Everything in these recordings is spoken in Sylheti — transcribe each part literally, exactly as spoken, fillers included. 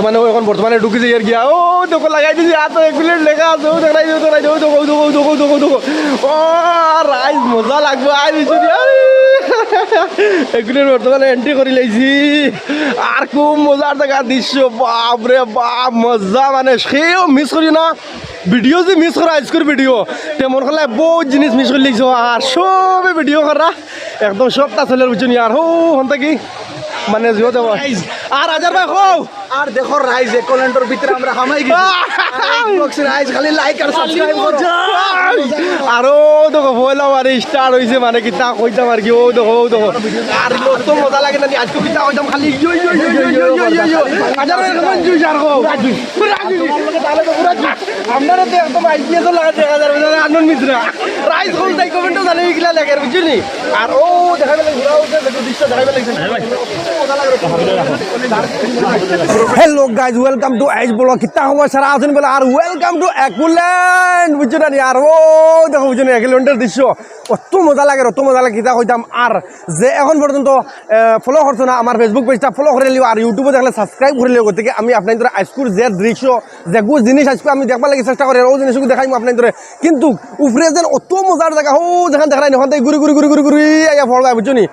মানে ও এখন বর্তমানে ঢুকি যাইয়ার গিয়া। ও দেখো, লাগাই দিছি, আর তো এক মিনিট লেখা আছে। ও দেখাই দিও, দেখাই দিও, ও দেখো, ও দেখো, ও দেখো, ও দেখো, ও দেখো। ও রাইজ মজা লাগবো, আই দিছি রে। এক মিনিট বর্তমানে এন্ট্রি করি লাইছি। আর খুব মজার জাগা দৃশ্য, বাপ রে বাপ, মজা। মানে কেউ মিস করি না। ভিডিও যে মিস করো, আইজকুর ভিডিও, তেমন করলে বহুত জিনিস মিস করি লাইছো। আর সবে ভিডিও করা একদম সবটা চলে বুঝছো নি। আর হো হন থাকি মানে জিও দেবো। আর হাজার ভাই কও। আর দেখো রাইজ, একলেন্ডর ভিতরে আমরা হামাই গেছি। আর Xbox রাইজ, খালি লাইক আর সাবস্ক্রাইব করো। আরো দেখো পয়লা বারে স্টার্ট হইছে, মানে কিতা কইতাম আর কি। ও দেখো, ও দেখো। আর কত মজা লাগে না নি? আইজকু কিতা কইতাম খালি ইয়ো, ইয়ো, ইয়ো। হাজার ভাই, কেমন জুস আর কও? আপনারা তো একদম আইপিএস লাগা দেখা যার, আনন্দ মিত্রা। রাইজ কোন তাই কমেন্টও জানাই কিলা লাগে, বুঝছো নি? আর ও দেখাই বেলা ঘুরা উঠে, দেখো দৃশ্য দেখাই বেলা। Hello guys, welcome to Ace Vlog। কিতা খবর সারা আছইন বেলা? আর welcome to একলেন্ড, বুঝছো না নি? আর ও দেখো, বুঝছো নি, একলেন্ডর দৃশ্য অত মজা লাগে, অত মজা লাগে, কিতা কইতাম। আর যে এখন পর্যন্ত ফলো করছো না আমার Facebook পেজটা, ফলো করি লিও, আর YouTube-ও দেখলে সাবস্ক্রাইব করি লিও। গতিকে আমি আপনাইনতরে আইজকুর যে দৃশ্য, যেগু জিনিস আইজকু আমি দেখবার লাগি চেষ্টা করি, আর ও জিনিসগু দেখাইমু আপনাইনতরে। কিন্তু উপরে যেন অত মজার জাগা, ও যেখান দেখাই না, ওখান থাকি ঘুরি ঘুরি ঘুরি ঘুরি ঘুরি আইয়া পড়বায়, বুঝছো নি?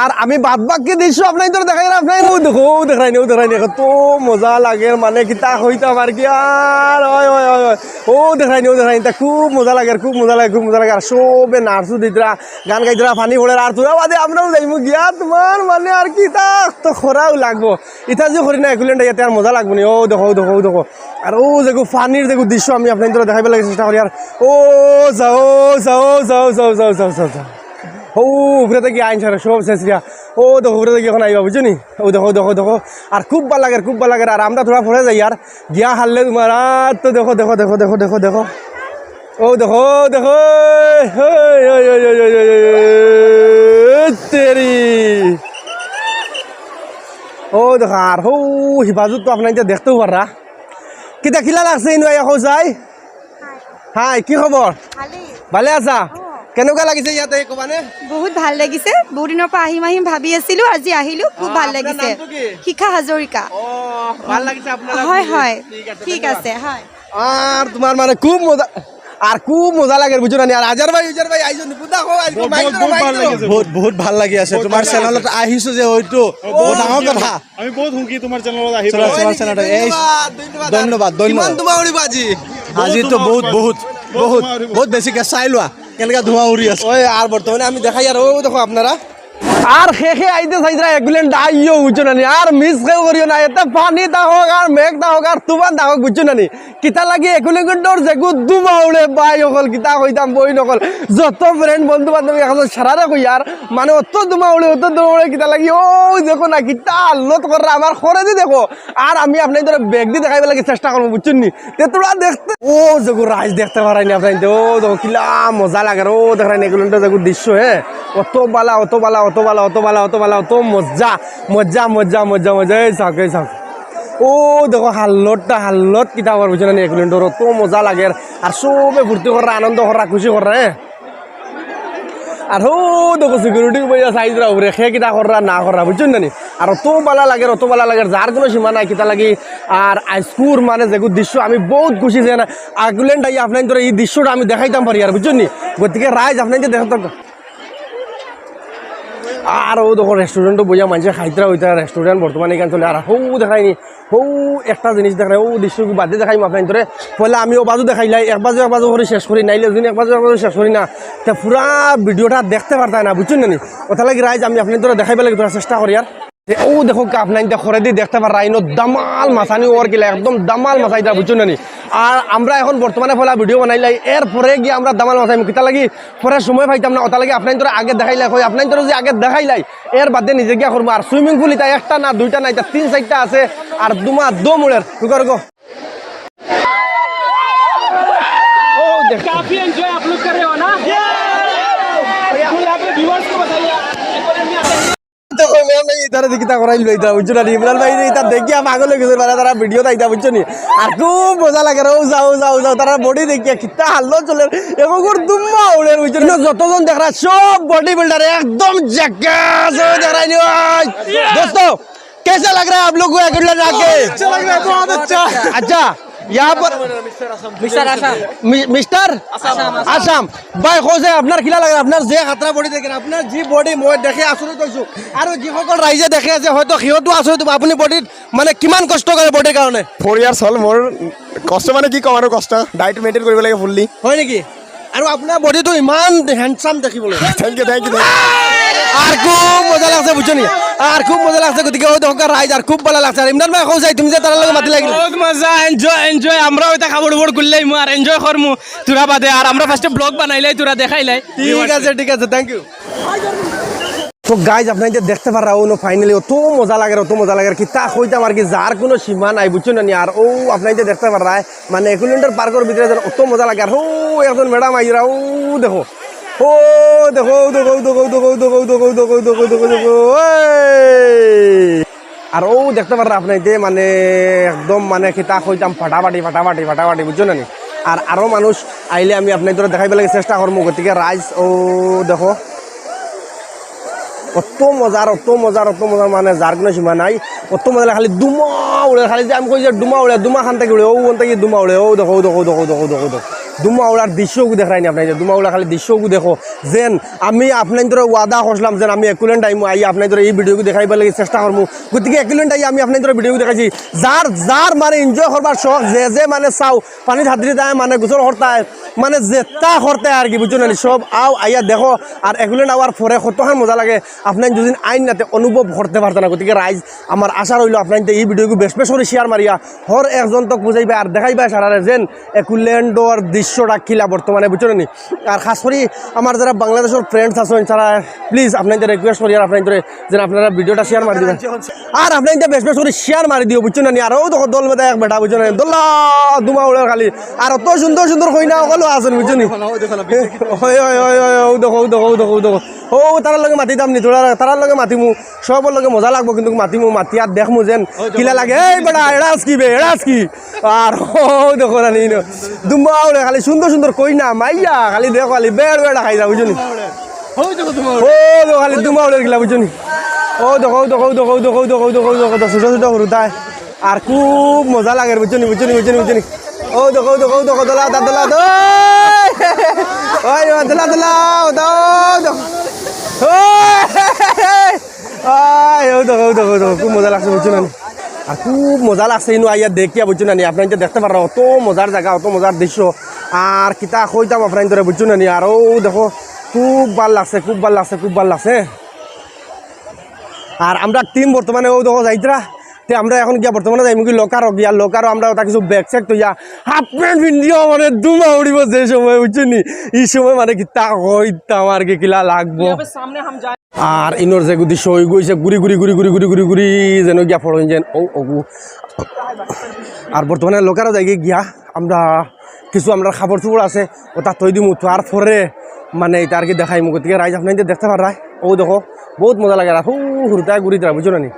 আর আমি বাদ বাকি দৃশ্য আপনাইনতরে দেখাই, আর আপনাই ও দেখো, ও দেখাই না, ও দেখাই না, কত মজা লাগে, মানে কিতা কইতাম আর কি। আর ওই, ওই, ওই, ওই, ও দেখাই না, ও দেখাই না, তা খুব মজা লাগে, আর খুব মজা লাগে, খুব মজা লাগে। আর সবে নাচু দিতরা, গান গাইতরা, পানি পড়ের, আর তোরা বাদে আমরাও যাইমু গিয়া, তোমার মানে আর কিতা তো করাও লাগবো। ইতা যে করি না একলেন্ড, ইয়াতে আর মজা লাগবো নি। ও দেখো, ও দেখো, ও দেখো। আর ও যেগু পানির যেগু দৃশ্য আমি আপনাইনতরে দেখাইবার লাগি চেষ্টা করি। আর ও যাও, যাও, যাও, যাও। ও উপরে থাকি আইন সারা সব শেষ রিয়া। ও দেখো, উপরে থাকি এখন আইবা, বুঝছো নি? ও দেখো, দেখো, দেখো। আর খুব ভালা লাগের, খুব ভালা লাগের। আর আমরা থুড়া পরে যাই, আর গিয়া হারলে তোমার আর তো দেখো, দেখো, দেখো। ও দেখো, দেখো। ওই, ওই, ওই, তেরি। ও দেখো, আর হো হিফাজত তো আপনাইনতে দেখতেও পাররা। কিতা কিলা লাগছে ইনো আইয়া কও চাই? হাই, কি খবর? ভালেই। ভালে আছা? অ। কেনেকুৱা লাগিছে ইয়াতে কবানে? বহুত ভাল লাগিছে। বহুত দিনৰ পৰা আহিম আহিম ভাবি আছিলো, আজি আহিলো, খুব অ, ভাল আপোনাৰ লাগিছে। নামটো কি? শিখা হাজৰিকা। অ, ভাল লাগিছে আপোনাৰ হয়, আজি? হয়। ঠিক আছে, ঠিক ধন্যবাদ। আছে, হয়। আর তোমার মানে খুব মজা, আর খুব মজা লাগে, বুঝছো না নি? আর আজার ভাই, উজার ভাই, আইছো নি? বুদা কও, আইছো, বহুত, মাইক বহুত, ধরো, বহুত মাইক ভালো ধরো। লাগেছে। বহুত, বহুত ভাল লাগি আছে। বহুত তোমার ভালো লাগেছে। চেনেলত আহিছো যে হয়তো, অ, বহুত বহুত ডাঙর সুখী কথা। আমি বহুত সুখী তোমাৰ চেনেলত আহি চলো, পেলাই। চলো, হয় নেকি? চেনেলত, এই ধন্যবাদ, ধন্যবাদ। ধন্যবাদ, ধন্যবাদ। কিমান ধোঁৱা উৰিব আজি? আজি তো বহুত, বহুত, বহুত, বহুত বেছিকে চাই লোৱা, কেনেকা ধোঁৱা উৰি আছে। ওই, আর বর্তমানে আমি দেখাই, আর ও দেখো আপনারা। আর কে কে আইতে চাইতরা একলেন্ড আইও, বুঝছো না নি? আর মিস কেউ করিও না, এতে পানি থাকউক, আর মেঘ থাকউক, আর তুফান থাকউক, বুঝছো না নি? কিতা লাগি একলেন্ডর যেগু ধুমা উড়ে ভাই অকল, কিতা কইতাম বইন অকল, যত ফ্রেন্ড বন্ধু বান্ধবী এখন সারারে কই আর, মানে অত ধুমা উড়ে, অত ধুমা উড়ে, কিতা লাগি ও দেখো না, কিতা হালত কররা আমার করেদি দেখো। আর আমি আপনাইনতরে ব্যাগ দি দেখাইবার লাগি চেষ্টা করমু, বুঝছইন নি? তে তোরা দেখতে, ও যেগু রাইজ দেখতে পাররায় নি আপনাইনতে, ও দেখো কিলা মজা লাগের, ও দেখরায় নি একলেন্ডর যেগু দৃশ্য, হে, অত ভালা, অত ভালা, অত ভালা, অত ভালা, অত ভালা, অত মজা, মজা, মজা, মজা, মজা, এই চাউক, এই চাউক। ও দেখো হালতটা, হালত কিতা আবার বুঝছো না নি, একলেন্ডর অত মজা লাগের। আর সবে ফুর্তি কররা, আনন্দ কররা, খুশি কররা, হে। আর হো দেখো সিকিউরিটি বইয়া চাইতরা উপরে, কে কিতা কররা না কররা, বুঝছইন না নি? আর অত ভালা লাগের, অত ভালা লাগের, যার কোনো সীমা নাই, কিতা লাগি। আর আইজকুর মানে যেগু দৃশ্য, আমি বহুত খুশি যে না, একলেন্ড আইয়া আপনাইনতরে ই দৃশ্যটা আমি দেখাইতাম পারি আর, বুঝছইন নি? গতিকে রাইজ আপনাইনতে দেখতে আর ও দেখো রেস্টুরেন্টো বইয়া মানষে খাইতরা অইতরা, রেস্টুরেন্ট বর্তমানে ইখান চলে। আর হউ দেখরায় নি, হউ একটা জিনিস দেখরায়, ও দৃশ্য কি বাদে দেখাইমু আপনাইনতরে। পয়লা আমি ও বাজু দেখাইলাই, এক বাজু এক বাজু করি শেষ করি, নাইলে যদি এক বাজু এক বাজু শেষ করি না, তে পুরা ভিডিওটা দেখতে পারতায় না, বুঝছইন না নি? অতার লাগি রাইজ আমি আপনাইনতরে দেখাইবার লাগি থুড়া চেষ্টা করি আর। এ, ও দেখো, আপনাইনতে করেদি দেখতে পাররা, ইনো দামাল মাছানি অর কিলা, একদম দামাল মাছাইতরা, বুঝছইন না নি? আর আমরা এখন বর্তমানে পয়লা ভিডিও বানাইলাই, এরপরে গিয়া আমরা দামাল মাছাইমু, কিতা লাগি? পরে সময় পাইতাম না, অতার লাগি আপনাইনতরে আগে দেখাইলাই, কই আপনাইনতরে যদি আগে দেখাইলাই, এর বাদে নিজে গিয়া করমু। আর সুইমিং পুল ইতা একটা না, দুইটা না, ইতা তিন চাইরটা আছে, আর ধুমা ধুম উড়ের, রুকো, রুকো। काफी एंजॉय आप लोग कर रहे हो ना? फुल अपने व्यूअर्स को बताइए। তো কই ম্যাম নাই, ইতারে দেখি তা করাইল ভাই, ইতা বুঝছো না নি? ইমরান ভাই রে, ইতা দেখিয়া পাগল অই গেছে, মানে তারা ভিডিও তাইতা বুঝছো নি? আর খুব মজা লাগের, ও যাও, যাও, যাও, তারা বডি দেখিয়া কিতা হাল্লা চলের, এমন করে ধুমা উড়ের, বুঝছো না? যতজন দেখরা সব বডি বিল্ডার, একদম ঝাকাস, ও দেখরায় নি ভাই। দোস্ত, कैसा लग रहा है आप लोग को एकुलेंड आके? अच्छा लग रहा है, बहुत अच्छा। अच्छा, यहाँ पर মিস্টার আসাম। मिस्टर आसाम। भाई, खुश है? আপনার কিলা লাগে? আপনার যে খাতরা বডি দেখের, আপনার যে বডি, মই দেখি আচরিত হইছো। আর যে সকল রাইজে দেখি আছে, হয়তো সিহঁতো আচৰিত হ'ব। আপুনি বডিত মানে কিমান কষ্ট কৰে বডিৰ কাৰণে? ফ'ৰ ইয়াৰ্ছ হ'ল মোৰ। কষ্ট মানে কি ক'ম আৰু, কষ্ট। ডায়েট মেইনটেইন কৰিব লাগে ফুল্লি। হয় নেকি? আৰু আপোনাৰ বডিটো ইমান হেণ্ডচাম দেখিবলৈ। Thank you, thank you. আর খুব মজা লাগছে, বুঝছো নি? আর খুব মজা লাগছে। গতিকে ওই দেখো রাইজ, আর খুব ভালা লাগছে। আর ইমরান ভাই, কও যাই, তুমি যে তারার লগে মাতি লাগিল। বহুত মজা, এনজয়, এনজয়। আমরাও এটা খাবার উবার করলাই, মু আর এনজয় করমু তোরা বাদে। আর আমরা ফার্স্টে ব্লগ বানাইলাই, তোরা দেখাইলাই। ঠিক আছে, ঠিক আছে, থ্যাংক ইউ। তো গাইজ, আপনাইতে দেখতে পাররা, ও ফাইনালি অত মজা লাগের, অত মজা লাগের, কিতা কইতাম আর কি, যার কোনো সীমা নাই, বুঝছো না নি? আর ও আপনাইতে দেখতে পাররা, মানে একুলেন্ডর পার্কর ভিতরে যেন অত মজা লাগে। আর ও একজন ম্যাডাম আইরা, ও দেখো, ও দেখো, ও দেখো, ও দেখো, ও দেখো, ও দেখো, ও দেখো, ও দেখো, ও দেখো, ও দেখো, ও দেখো, এই। আর ও দেখতে পাররা আপনাইতে, মানে একদম মানে কিতা কইতাম, ফাটাফাটি, ফাটাফাটি, ফাটাফাটি, বুঝছো না নি? আর আরো মানুষ আইলে আমি আপনাইতরে দেখাইবার লাগি চেষ্টা করমু। গতিকে রাইজ, ও দেখো, অত মজার, অত মজার, অত মজার, মানে যার কোনো সীমা নাই। অত মজা লাগে, খালি ধুমা উড়ে, খালি যে আমি কই যে ধুমা উড়ে, ধুমা খান থাকি উড়ে, ও ওন থাকি ধুমা উড়ে, ও দেখো, ও দেখো, ও দেখো, ও দেখো, ও দেখো, ও দেখো। ধুমা উড়ার দৃশ্যগু দেখাইনি আপনাইতরে, ধুমা উড়া খালি দৃশ্যগু দেখো। যেন আমি আপনাইতরে ওয়াদা করছিলাম যেন আমি একুলেন্ড আইমু, আই আপনাইতরে এই ভিডিওগু দেখাইবার লাগি চেষ্টা করমু। গতিকে একুলেন্ড আই আমি আপনাইতরে ভিডিওগু দেখাইছি। যার যার মানে এনজয় করবার শখ, যে যে মানে চাও, পানিত হাতড়িতায়, মানে গোসল করতায়, মানে যেতা করতায় আর কি, বুঝছো না নি? সব আও, আইয়া দেখো। আর একুলেন্ড আওয়ার পরে কতখান মজা লাগে, আপনাইন যদি আইন না তে অনুভব করতে পারতা না। গতিকে রাইজ, আমার আশা রইল আপনাইনতে এই ভিডিওগু বেশ বেশ করি শেয়ার মারিয়া হর একজন তক বুঝাইবা আর দেখাইবা সারারে যেন একুলেন্ডর দৃশ্যটা কিলা বর্তমানে, বুঝছো না নি? আর খাস করি আমার যারা বাংলাদেশর ফ্রেন্ডস আছইন, তারা প্লিজ আপনাইনতে রিকোয়েস্ট করি আর আপনাইনতে যেন আপনারা ভিডিওটা শেয়ার মারি দিবা। আর আপনাইনতে বেশ বেশ করি শেয়ার মারি দিও, বুঝছো না নি? আর ও দেখো দল বেদা এক বেটা, বুঝছো না নি? দোল্লা ধুমা উড়ের খালি। আর অত সুন্দর সুন্দর কইনা অকলও আছইন, বুঝছো নি? হয়, হয়, হয়, হয়, ও দেখো, ও দেখো, ও দেখো, ও দেখো। ও তারার লগে মাতিতাম নি, তোরা তারার লগে মাতিমু, সবর লগে মজা লাগবো, কিন্তু মাতিমু, মাতি আর দেখমু যেন কিলা লাগে। এই বেটা, এড়াস কি বে, এড়াস কি? আর ও দেখো না নি, ধুমা উড়ে খালি সুন্দর সুন্দর কইনা, মাইয়া খালি দেখো খালি বেড় বেড়া খাই যা, বুঝছো নি? ও দেখো খালি ধুমা উড়ে গেলা, বুঝছো নি? ও দেখো, ও দেখো, ও দেখো, ও দেখো, ও দেখো, ও দেখো, ও দেখো, ছোট ছোট হুরুতায়। আর খুব মজা লাগে, বুঝছো নি, বুঝছো নি, বুঝছো নি, বুঝছো নি? ও দেখো, ও দেখো, ও দেখো, দোলা, দা, দোলা, দো। ওই, ওই, দোলা, দোলা, ও দো, ও দেখো। ওই, ওই, ও দেখো, ও দেখো, ও দেখো, খুব মজা লাগছে, বুঝছো না নি? আর খুব মজা লাগছে, ইনো আইয়া দেখিয়া, বুঝছো না নি? আপনাইনতে দেখতে পাররা, অত মজার জাগা, অত মজার দৃশ্য। আর কিতা কইতাম আপনাইনতরে, বুঝছো না নি? আর ও দেখো, খুব ভালা লাগছে, খুব ভালা লাগছে, খুব ভালা লাগছে। আর আমরা টিম বর্তমানে ও দেখো যাইতরা, তে আমরা এখন গিয়া বর্তমানে যাইমু কি লকারো গিয়া, লকারো আমরা ওটা কিছু ব্যাগ স্যাগ থইয়া হাফ প্যান্ট পিন্দিয়া মানে ধুমা উড়িব যে সময়, বুঝছো নি? এই সময় মানে কিতা কইতাম আর কি কিলা লাগবো। আর ইনোর যে গুদি সই গইছে ঘুরি ঘুরি ঘুরি ঘুরি ঘুরি ঘুরি ঘুরি যেন গিয়া পড়ইন যেন ও ওগু। আর বর্তমানে লকারো যাই গিয়া আমরা কিছু আমরা কাপড় চোপড় আছে, ওটা থই দিমু, থোয়ার পরে মানে এটা আর কি দেখাইমু। গতিকে রাইজ আপনাইনতে দেখতে পাররা, ও দেখো, বহুত মজা লাগে। আর হু হুরুতায় ঘুরি তারা, বুঝছো না নি?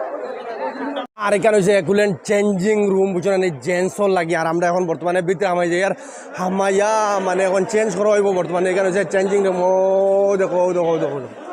আর এখানে হইছে একুলেন্ড চেঞ্জিং রুম, বুঝছো না নি? জেন্টসর লাগি। আর আমরা এখন বর্তমানে ভিতরে হামাই যাই, আর হামাইয়া মানে এখন চেঞ্জ করা হইব বর্তমানে। এখানে হইছে চেঞ্জিং রুম, ও দেখো, ও দেখো, ও দেখো, ও দেখো।